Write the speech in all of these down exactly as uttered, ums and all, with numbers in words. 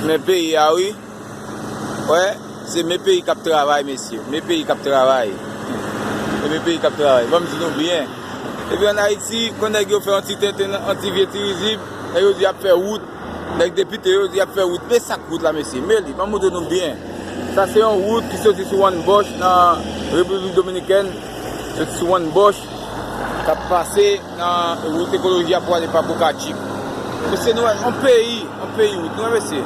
Men peyi a, wi. Wè, se men peyi k ap travay, mesye. Men peyi k ap travay. Se men peyi k ap travay. Ban m di nou byen. Epi ann Ayiti, kon nèg yo fè yon ti tenten, yon ti vye ti rizib, nèg yo di y ap fè wout. Nèg depite yo di y ap fè wout. Men sa k wout la, mesye. Men li, ban m montre nou byen. Sa se yon wout ki soti sou One Bosch nan Repiblik Dominikèn. Soti sou One Bosch k ap pase nan wout ekoloji a pou ale pa Boca Chica. Mesye, nou wè, yon peyi, yon peyi wout, nou wè, mesye.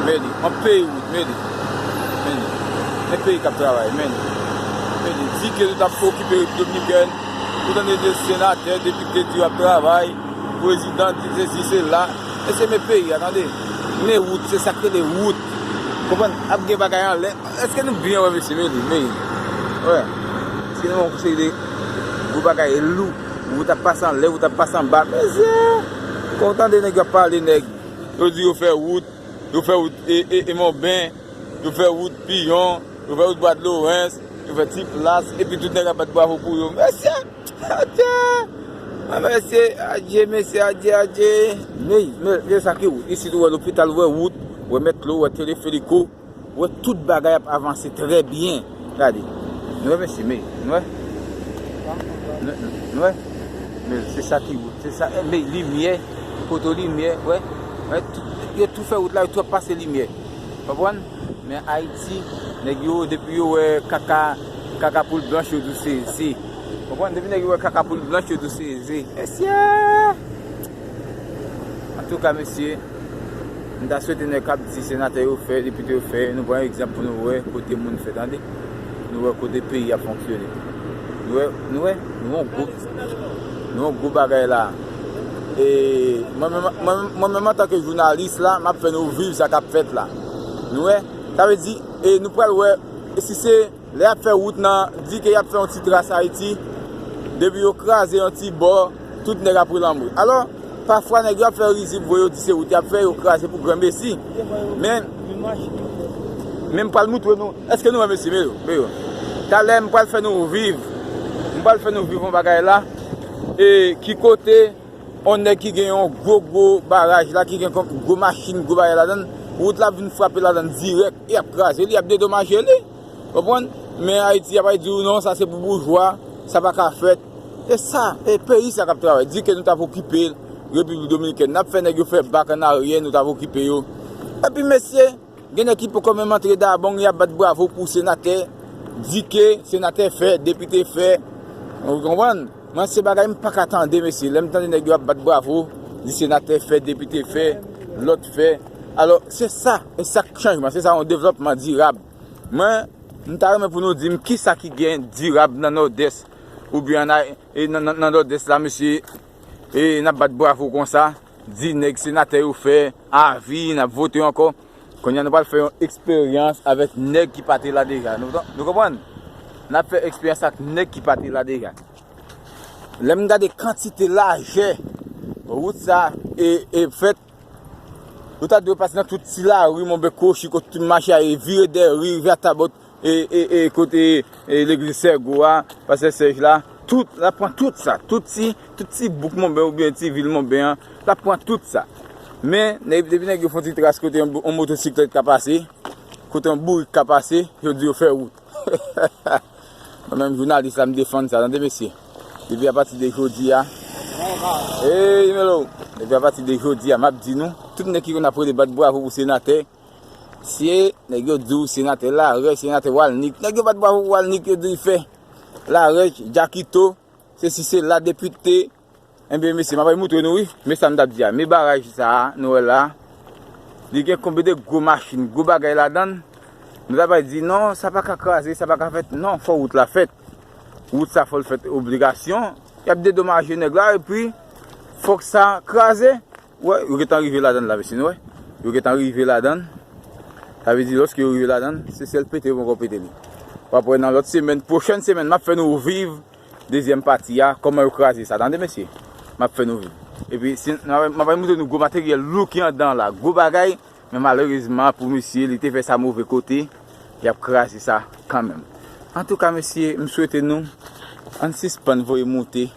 Men li, yon peyi wout, men li. Men li. Men peyi k ap travay, men li. Men li. Di ke nou t ap okipe Repiblik Dominikèn, ou tande de senatè, depite di yo ap travay, prezidan di sesi, sela. Mesye, men peyi a, tande. Men wout, se sa k rele wout. Konprann? Ap gen bagay anlè. Èske nou byen wè, mesye, men li, men li. Wè. Èske nou wè yon seri de gwo bagay lou? Wout ap pase anlè, wout ap pase anba. Mesye, kon w tande nèg yo ap pale, nèg. Yo di yo fè wout, yo fè wout e, e, e Monben, yo fè wout Piyon, yo fè wout Bwa Dlorens, yo fè Ti Plas, epi tout nèg ap bat bravo pou yo. Mesye! Adje! A, mesye, adje, mesye, adje, adje. Men, men, men sa ki wout. Isit ou wè lopital, ou wè wout, ou wè mètlo, ou wè teleferiko. Wè, tout bagay ap avanse trè byen. Gade. Nou wè, mesye, men, nou wè? Nou, nou wè? Men, se sa ki wout. Se sa, eh, men, limyè, poto limyè, wè. Wè, tout, yo tou fè wout la, yo tou ap pase limyè. Konprann? Men Ayiti, nèg yo, depi yo wè kaka, kaka poul blanch, yo di w se, se. Konprann? Depi nèg yo wè kaka poul blanch, yo di w se, se. Mesye! Antouka, mesye, m ta swete nèg k ap di senatè yo fè, depite yo fè, nou pran egzanp pou nou wè kote moun fè, tande. Nou wè kote peyi ap fonksyone. Nou wè, nou wè, nou wè yon gwo, nou wè yon gwo bagay la. E mwen menm, mwen, mwen menm, antanke jounalis la, m ap fè nou viv sa k ap fèt la. Nou wè, sa vle di, e nou pral wè, e si se Lè y ap fè wout nan, di ke y ap fè yon ti tras Ayiti, depi yo kraze yon ti bò, tout nèg ap relanbre. Alò, pafwa nèg yo ap fè rizib vre, yo di se wout y ap fè, yo kraze pou granmesi. Men, men m pral moutre nou, èske nou wè, mesye, men yo, men yo. Talè m pral fè nou viv, m pral fè nou viv yon bagay la, e ki kote yon nèg ki gen yon gwo, gwo baraj la, ki gen gwo machin, gwo bagay ladann, wout la vin frape ladann dirèk, e y ap kraze li, y ap dedomaje li. Konprann? Men Ayiti ap di w non, sa se pou boujwa, sa pa ka fèt. E sa, e peyi sa k ap travay. Di ke nou t ap okipe Repiblik Dominikèn. N ap fè nèg yo fè bak an aryè, nou t ap okipe yo. Epi mesye, gen nèg ki poko menm antre Dabong, y ap bat bravo pou senatè. Di ke senatè fè, depite fè. Ou konprann? Mwen se bagay m pa ka tande, mesye. Lè m tande nèg yo ap bat bravo, di senatè fè, depite fè, lòt fè. Alò, se sa, e sa k chanjman, se sa yon devlòpman dirab. Mwen, m ta renmen pou nou di m kisa ki gen dirab nan Nòdès, oubyen nan, e nan, nan, nan Nòdès la, mesye, e n ap bat bravo konsa, di nèg senatè yo fè, avi, n ap vote ankò. Kounye a, nou pral fè yon eksperyans avèk nèg ki pa te la deja. Nou, nou konprann? N ap fè eksperyans ak nèg ki pa te la deja. Lè m gade kantite lajè wout sa e, e fèt, ou ta dwe pase nan tout ti lari, Monben, Kwochi, kote tout mache a ye, vire dèyè ri, rive Atabòt, e, e, e kote, e, legliz Sègo a, pastè Sèj la, tout, l ap pran tout sa, tout ti, tout ti bouk Monben oubyen ti vil Monben an, l ap pran tout sa. Men, nèg, depi nèg yo fè yon ti tras kote yon, yon motosiklèt ka pase, kote yon bourik ka pase, yo di yo fè wout. Mwen menm jounalis la, m defann sa, tande mesye. Depi apati de jodi a, ey, Melo, depi apati de jodi a, m ap di nou, tout nèg ki konn ap rele bat bravo pou senatè, se nèg yo di w senatè Larèch, senatè Walnick. Nèg yo bat bravo pou Walnick, yo di l fè. Larèch, Jakito, sesi sela, depite. Ebyen, mesye, m ap al moutre nou, wi. Men sa m t ap di a. Men baraj sa a, nou wè la. Li gen konbyen de gwo machin, gwo bagay ladann. Nou ta pral di, non, sa pa ka kraze, sa pa ka fèt. Non, fò wout la fèt. Wout sa, fò l fèt obligasyon. Y ap dedomaje nèg la, epi fòk sa kraze. Wè, yo gentan rive ladann la, mesye, nou wè. Yo gentan rive ladann. Sa vle di, lòske yo rive ladann, se sèl pete yo poko pete li. W ap wè nan lòt semèn, pwochèn semèn, m ap fè nou viv dezyèm pati a, kòman yo kraze sa. Tande, mesye, m ap fè nou viv. Epi, si, m ap, m ap moutre nou gwo materyèl lou ki anndan la, gwo bagay, men malerezman pou misye, li te fè sa move kote, y ap kraze sa kanmenm. Antouka, mesye, m swete nou, ann sispann voye moute,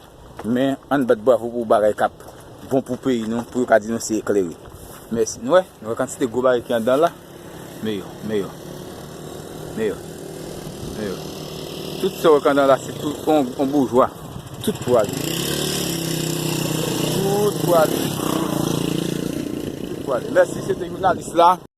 men ann bat bravo pou bagay k ap bon pou peyi nou, pou yo ka di nou se eklere. Mèsi. Nou wè, nou wè kantite gwo bagay ki anndan la. Men yo, men yo. Men yo. Men yo. Tout sa w wè k anndan la, se tout on, on boujwa. Tout pou ale. Tout pou ale. Tout pou ale. Mèsi, se te jounalis la.